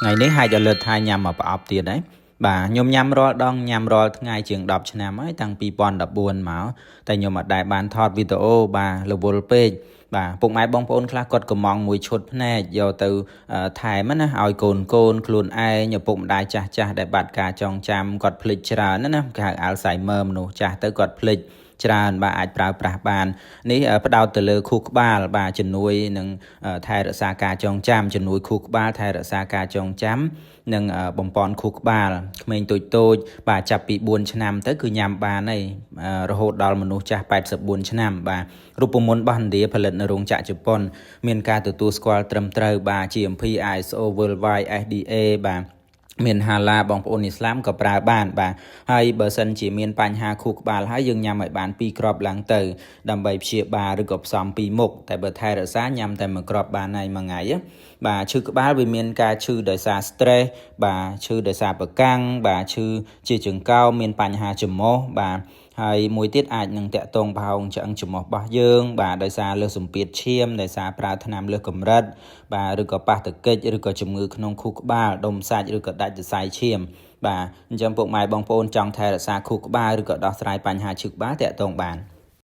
ថ្ងៃនេះហែកឲ្យលើថាញ៉ាំមកប្រអប់ទៀតហើយបាទខ្ញុំញ៉ាំរាល់ដងញ៉ាំរាល់ថ្ងៃជាង10ឆ្នាំហើយតាំងពី2014មកតែខ្ញុំអត់ដែលបានថតវីដេអូបាទរវល់ពេកបាទពុកម៉ែបងប្អូនខ្លះគាត់កំងមួយឈុតភ្នែកយកទៅថែមណាឲ្យកូនកូនខ្លួនឯងឪពុកម្ដាយចាស់ចាស់ដែលបាត់ការចងចាំគាត់ភ្លេចច្រើនណាគេហៅ Alzheimer មនុស្សចាស់ទៅគាត់ភ្លេចច្រើនបាទអាចប្រើប្រាស់បាននេះផ្ដោតទៅលើខួរក្បាលបាទជំនួយនឹងថែរក្សាការចងចាំជំនួយខួរក្បាលថែរក្សាការចងចាំនិងបំពន់ខួរក្បាលក្មេងតូចតូចបាទចាប់ពី4ឆ្នាំទៅគឺញ៉ាំបានហើយរហូតដល់មនុស្សចាស់84ឆ្នាំបាទរូបមន្តរបស់ឥណ្ឌាផលិតនៅរោងចក្រជប៉ុនមានការទទួលស្គាល់ត្រឹមត្រូវបាទ GMP ISO Worldwide FDA បាទមានហាឡាបងប្អូនអ៊ីស្លាមក៏ប្រើបានបាទហើយបើសិនជាមានបញ្ហាខួរក្បាលហើយយើងញ៉ាំឲ្យបាន2គ្រាប់ឡើងទៅដើម្បីព្យាបាលឬក៏ផ្សំពីរមុខតែបើថែរក្សាញ៉ាំតែមួយគ្រាប់បានហើយមួយថ្ងៃបាទឈឺក្បាលវាមានការឈឺដោយសារ stress បាទឈឺដោយសារប្រកាំងបាទឈឺជាចង្កោមមានបញ្ហាច្រមុះបាទហើយមួយទៀតអាចនឹងតាក់ទងប្រហោងឆ្អឹងច្រមុះរបស់យើងបាទដោយសារលើសសម្ពាធឈាមដោយសារប្រើថ្នាំលើសកម្រិតបាទឬក៏ប៉ះទង្គិចឬក៏ជំងឺក្នុងខួរក្បាលដុំសាច់ឬក៏ដាច់សរសៃឈាមបាទអញ្ចឹងពុកម៉ែបងប្អូនចង់ថែរក្សាខួរក្បាលឬក៏ដោះស្រាយបញ្ហាឈឺក្បាលតាក់ទងបាន។